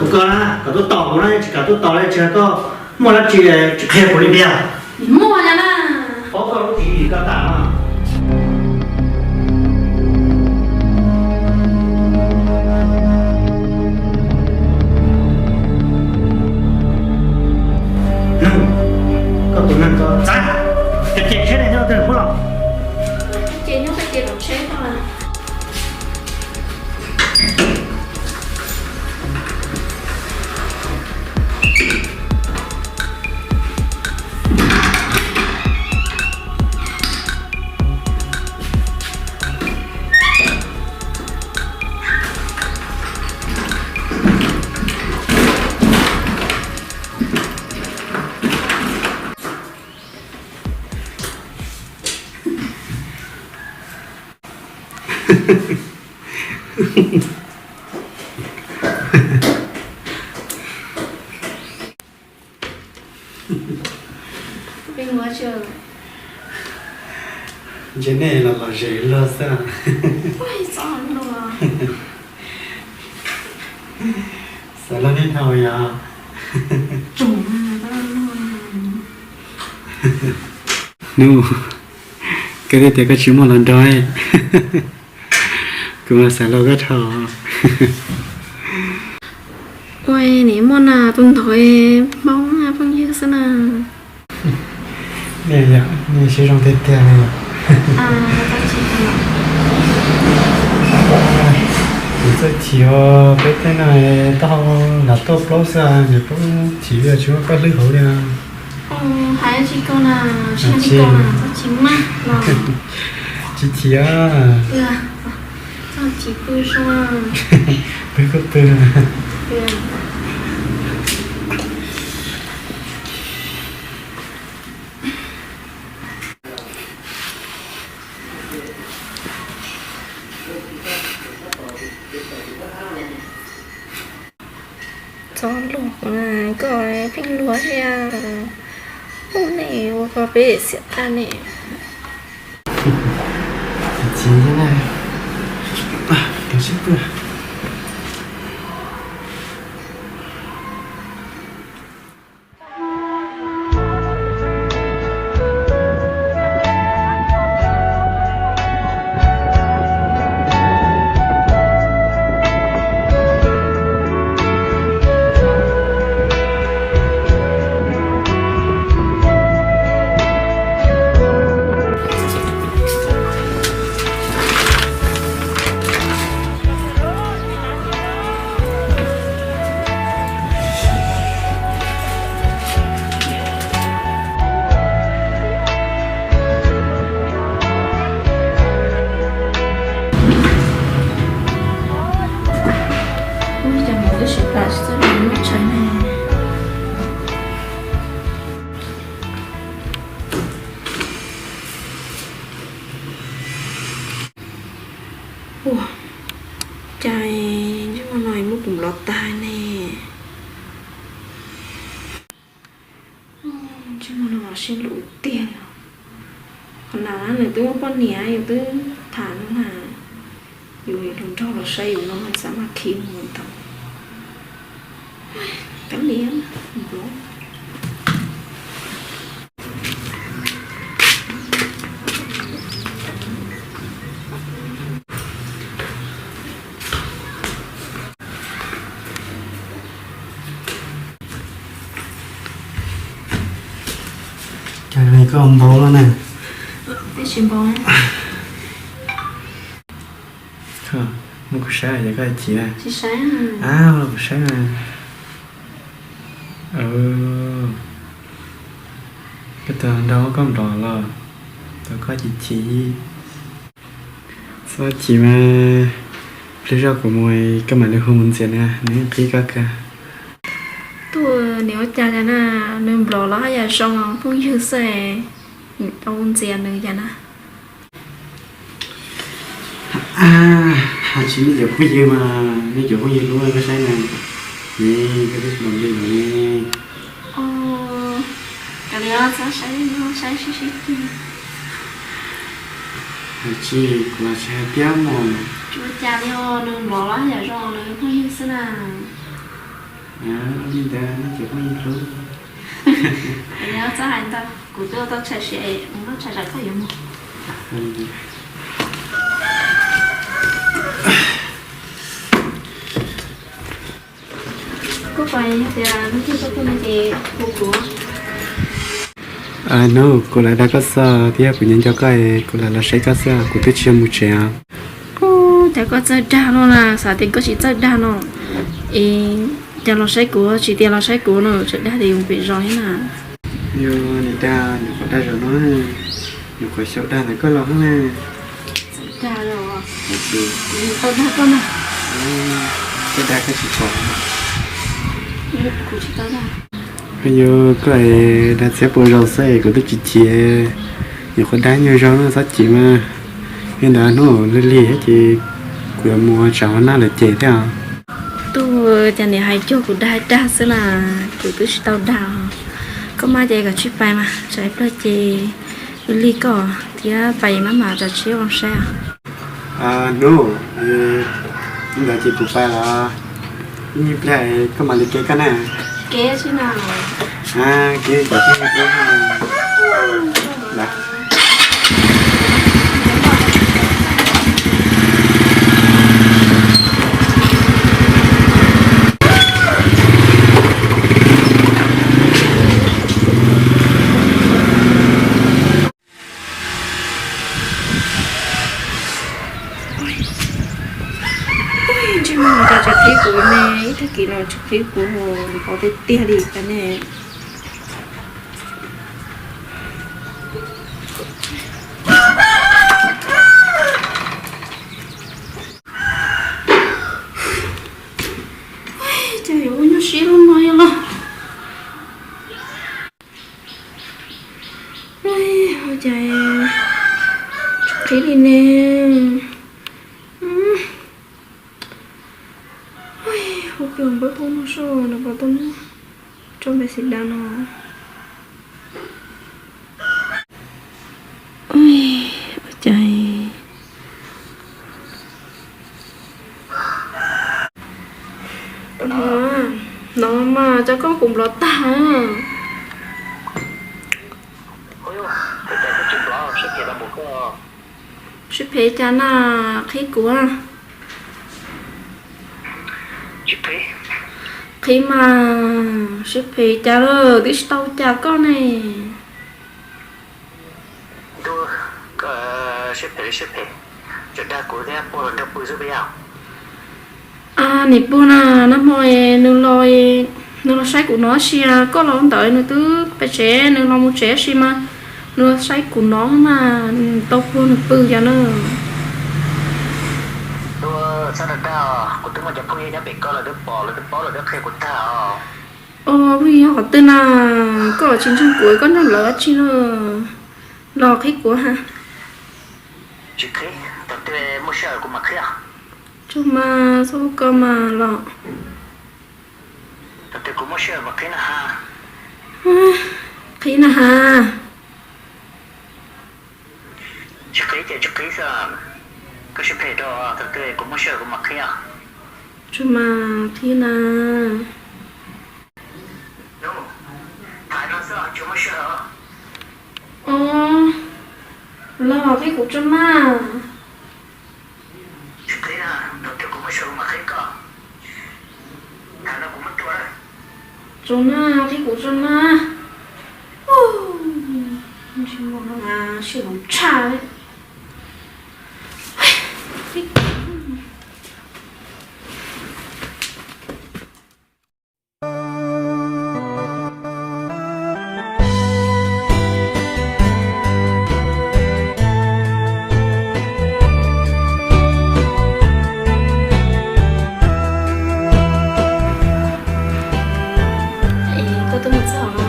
Koj na, kom tuaj tos kuv na, tsis kam tuaj tos li, tsis hais koj muaj dab tsi tsis qhia kuv li tiag. Muaj na. Paub koj lub tswv yim koj tas no. Koj tus neeg ko txav, ces ces tsheb ne nyob twg puab los? Ces nyob pem ces tom tsheb ko. Ntsia nej los lom zem luag xwb. Xav luag nej dhau yog. Nub, koj twb tias koj tsis muaj los nrog, kuv mas xav luag koj dhau. Ua nim muaj na tus ntawd, Hmoob phooj ywg xwb na. Nej yog, nej siab zoo tiag tiag li. Kuv txawj chim os, peb tej no taub hau lam tuaj plaub xwb, nws plaub chim li tsis muaj koj hlwb hauv li. Hais tsis koj na, tsis tsis maj los. Tsis chim os. Txhob chim pw sua. Pw kuj pw. Txhob luag kuv na, koj pheej luag thiab. Ub, nej ua koj peb xiam tag ne. Txiv na, tau sib pw. Ub, cas mus twb tsis plam tsis txawj mus muaj tshais ne. Ua cas ntsej muag no muab kuv nplov tag ne. Ntsej muag no los sib luv tiag li. Qhov no nws twb muaj poj niam, yus twb tham no na, yus yuav nrog los saib yus no xav mas khi mus ntau. Kav liam, nplov. Cas koj npau lawm na? Tsis npau. Muab kuv saib ces koj chim na. Tsis saib. Ab, los kuv saib na. Koj tus hluas nraug muab koj nplov los, tus koj chim chim. Txhob chim mas, pliag zog kuv mus koj mam li hu mus ntxias nws, nws yeej qhib koj kawg. Tuaj, nws ua cas li na, nws nplov los haj yam zoo phooj ywg xwb, tau ntxias nws cas na. Hais tsis nej cov phooj ywg mas, nej cov phooj ywg hlub koj saib na, ne, koj twb tsis nplov li no ne. Kav liam, txhob saib, saib sib sib ceg. Hais tsis, kuv hais tsis hais tiag mas. Tsis ua cas li os, nws nplov los haj yam zoo, nws phooj ywg xwb na. Li ntawd ces phooj ywg hlub. Txhob hais ntau, kuv twb tau tshais siav, tshais tsam koj yuav mus. Kuv pais tias lub twg koj tuaj no ces hu kuv. Hnub kuv lam dag koj xwb thiab kuv nyob nco koj, kuv lam los saib koj xwb, kuv twb tsis yog mus tsev os. Ub, cas koj txawj dag no na, xav tias koj tsis txawj dag no. Es cas los saib kuv, tsis tias los saib kuv no, tseem dag tias yuav mus pem zos thiab na. Yog nim dag nyuam qhuav dag zaum no, nyuam qhuav xyaum dag ntawm koj los na. Dag los, kuv tau dag koj na. Koj dag koj tsis pom. Kuv tsis tau dag. Yog koj dag txhiab puas zaus xwb kuv twb tsis chim. Nyuam qhuav dag nyuag zaus no txhob chim mas. Li ntawd hnub lig lig ces kuv yuav mus tsam hauv naj lawv cem thiab os. Tuaj cas niam hais cuag kuv dag dag xwb na, kuv twb tsis tau dag. Koj maj ces kom tsij pais mas tsam ib pliag ces lig lig koj thiab pais maj mam tsam tsib ua saib os. Hnub, ntawd ces kuv pais los, ib pliag koj mam li kev koj na. Kev tsis na. Kev kom koj Ntsej muag cas tsis qhib kuv ne, ib tag kis no tsis qhib kuv, npov tiag tiag li cas ne. Cas yuav ua nyuaj siab lub no los. Ua cas tsis qhib li ne. Hu kiag npawb pub no soj no puas tau muab tso npe xim da no. Ua cas no mas cov koj kuv nplov tag. Sib phem cas na, qhib kuv. Qhib mas, sib phem cas lawm, twb tsis tau cas koj ne. Sib phem, sib phem, tseem dag kuv thiab puag los nrog pw xwb puas yog? Nim puag na, nag hmo nws los, nws los saib kuv no tab sis koj los ntawd nws twb pem tsev, nws los mus tsev tab sis mas nws los saib kuv no mas tau puag nws pw cas na. Txhob dag dag, kuv twb muaj cov phooj ywg nyob pem koj lawv twb pom lawv twb paub lawv twb qhia kuv tag os. Phooj ywg qhov twg na, koj tsis ntseeg kuv koj ntseeg lawv dab tsi na. Los qhib kuv ha. Tsis qhib, thaum twg muaj sij hawm kuv mam qhib. Tsuag mas, txhob hu koj mas los. Thaum twg kuv muaj sij hawm mam qhib na ha. Qhib na ha. Tsis qhib ces tsis qhib xwb, koj sib phem rau, thaum twg kuv muaj sij hawm kuv mam qhib os. Tsuag mas qhib na. Los qhib kuv tsuag mas. Tsuag mas qhib kuv tsuag mas. Ntsis muag no mas sib hlub tshaj li. Es koj twb mus txog no,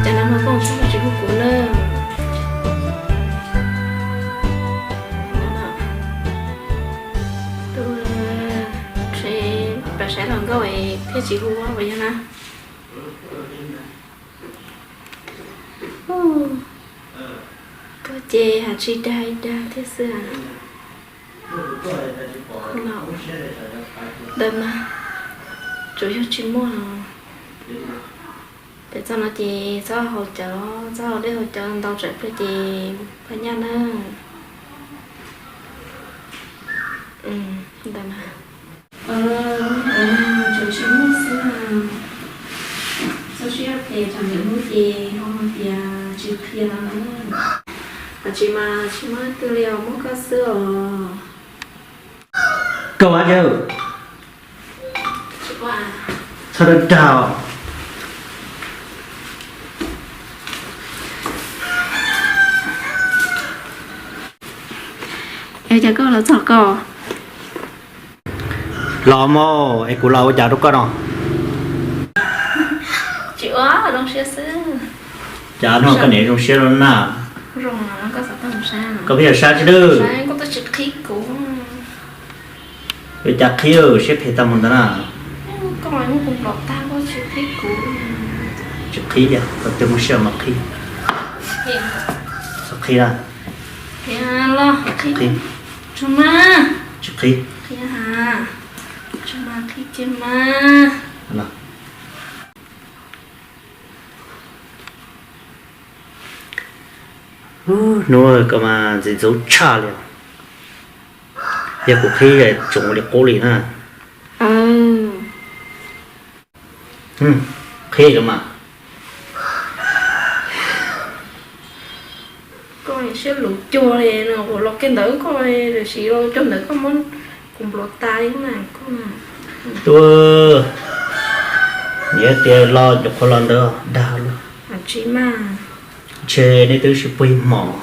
cas nag hmo koj mus txog koj tsis hu kuv na. Tuaj, pab saib hluas nkauj thiaj tsis hu ua yog na. Tuaj ces hais tsis dag dag thiab xwb. Ntawd mas Tsuas yog tsis muaj. Pem txog no ces txhob haus cawv, txhob haus dej haus cawv ntau tsam pliag ces pab nyaj na. Ntawm na, tsuas tsis muaj xwb. Txhob siab phem tsam lwm hnub ces ho tias tsis qhia no na. Tsis mas tsis muaj leej twg li os, muaj koj xwb os. Koj ua dab tsi? Txhob dag dag os. Es cas koj los txog ko? Los mas, es kuv los ua cas rau koj no? Tsis ua, zoo siab xwb. Cas no koj niam zoo siab rau na? Koj pheej yog sab tsis dwb. Ua cas qhib siab phem tag mus ntawd na? Tsis qhib, kom twb muaj sij hawm mas qhib. Txhob qhib na. Tsis qhib. Hnub koj mas ntxim ntxub tshaj li os. Yog kuv qhib tsoom ua li qub li na. Qhib los mas. Koj siab luv cuag li no, kuv los kiag ntawd koj tam sim los cuag ntawd koj muab kuv nplov tas li na koj. Tuaj, niam tias los nyuam qhuav los ntawd dag lawm. Tsis mas. Ntshe nej twb sib pug ib hmos.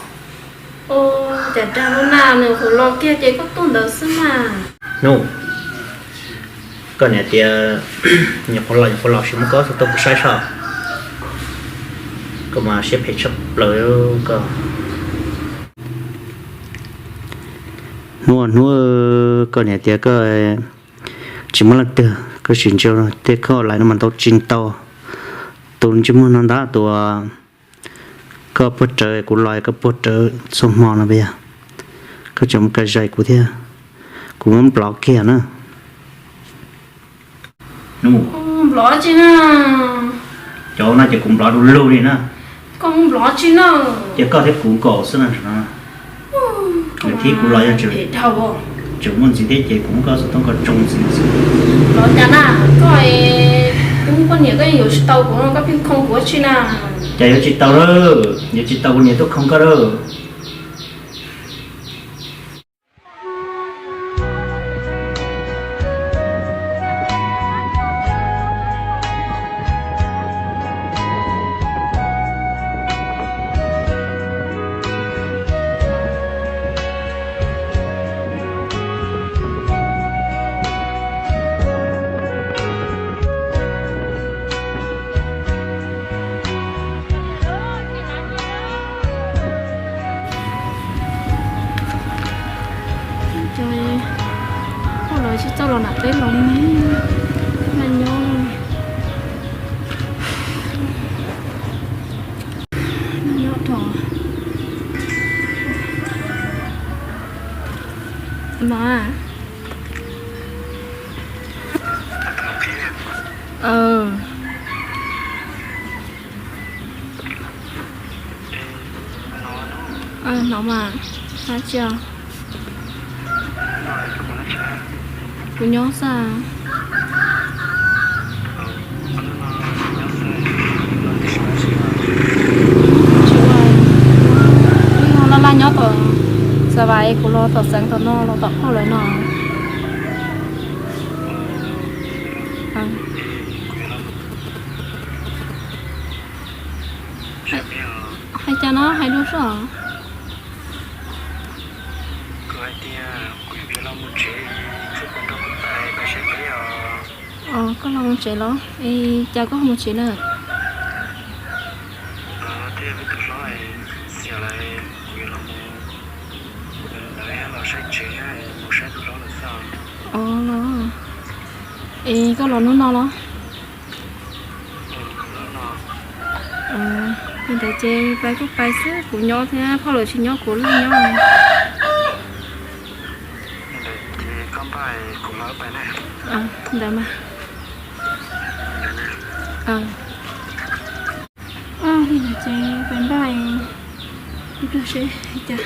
Cas dag lub na, nws kuv los kiag ces koj tuaj ntawd xwb mas. Hnub, koj niam tias nyuam qhuav los nyuam qhuav los, sim muab koj xov tooj kuv saib soj. Koj mas siab phem tshaj plaws koj. Hnub hnub, koj niam tias koj tsis muaj leej twg, koj sim ntsia tej khoom lais no mas ntau tsis ntau. Tus ntsej muag no ntag, tus koj puag rawv kuv los, koj puag rawv txhua hmo no puas yog? Koj tseem mus ka zais kuv thiab, kuv muab nplov kiag na. Cov no ces kuv nplov du lug li na. Ces koj thiab kuv nkaus xwb na. Nws qhib kuv los yog tseem muaj ntxiv thiab ces kuv muab koj xov tooj koj tsoo ntxiv xwb. Los cas na, koj, kuv poj niam koj yuav tsis tau kuv no koj pheej khoo kuv ua tsi na? Cas yuav tsis tau lawm, yuav tsis tau kuv niam tuaj khoo koj lawm. Cov, poj lawv tsis txawj los nram teb los na nyob, na nyob rau no. Hnov mas, hais tsis, kuv nyob xwb. Tsis ua, wb laj laj nyob tom Xav Vas, kuv los tom xeev tom no, los tom phauj lawv no. Hais cas no hais dua soj. Koj los mus tsev los? Es cas koj ho mus tsev na? Os los, es koj los hnub no los? Li ntawd ces pais kuj pais xwb, kuv nyob thiab phauj lawv tsis nyob kuv laj nyob. Ntawd mas. Li no ces peb npaj ib pliag seb cas.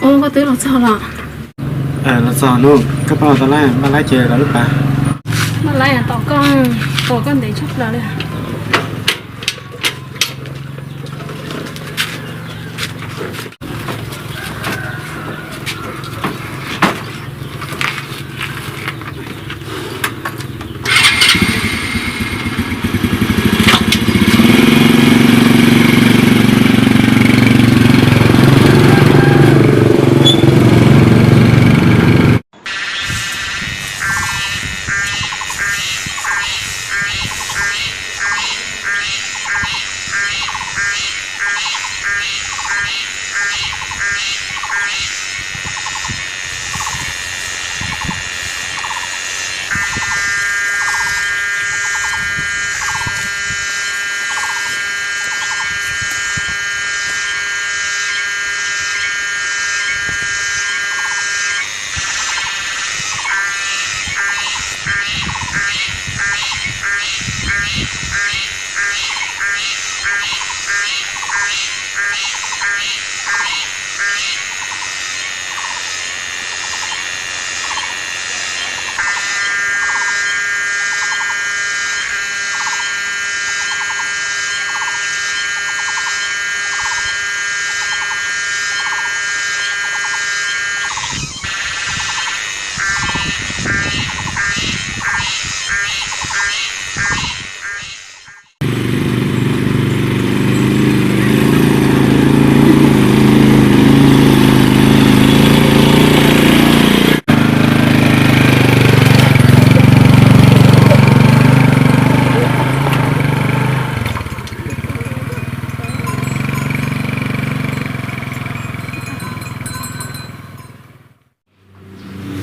Ua, koj twb los txog los? Los txog Nuj, koj pab los tau lawm, npaj laib ces los lub pas. Npaj laib tom koj, tom koj ntev tshaj plaws li.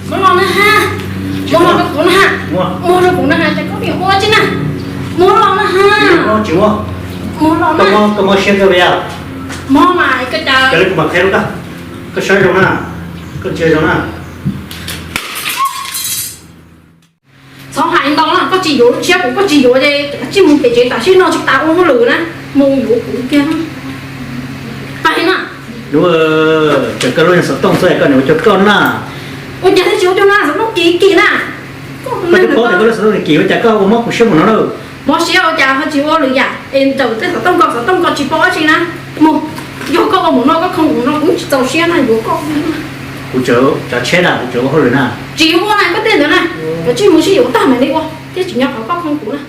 Muab los na ha. Muab los rau kuv na ha. Muab rau kuv na ha, cas koj pheej ua tsi na. Muab los na ha. Tsis muab. Muab los na. Koj mob siab kawg li os. Mob mas koj cas. Koj saib zoo na, koj ntsia zoo na. Txhob hais ntau na, koj tsis yuav lub tshiab kuv, koj tsis yuav ces tsij mus pem tsev tam sim no tsis tas ua hauj lwm na, mus yuav kuv kiag. Pais na. Tseem koj lub niag xov tooj xwb koj niam ua cuag koj na. Ua cas thiaj tsis ua cuag na, xov tooj kim kim na. Koj twb paub tias koj lub xov tooj kim, ua cas koj ua mob kuv siab mus no na. Mob siab ua cas ho tsis ua lwm yam es ntawm tej xov tooj ko, xov tooj ko tsis paub dab tsi na. Mus, yog koj ua mus no koj khoo kuv no kuv tsis txaus siab na yuav koj. Kuv tseem tsav tsheb na, kuv tseem ua hauj lwm na. Tsis ua na koj tej ntawd na, koj tsij mus sib yuav tag mam li ua thiab tsis nyob qhov koj khoo kuv na.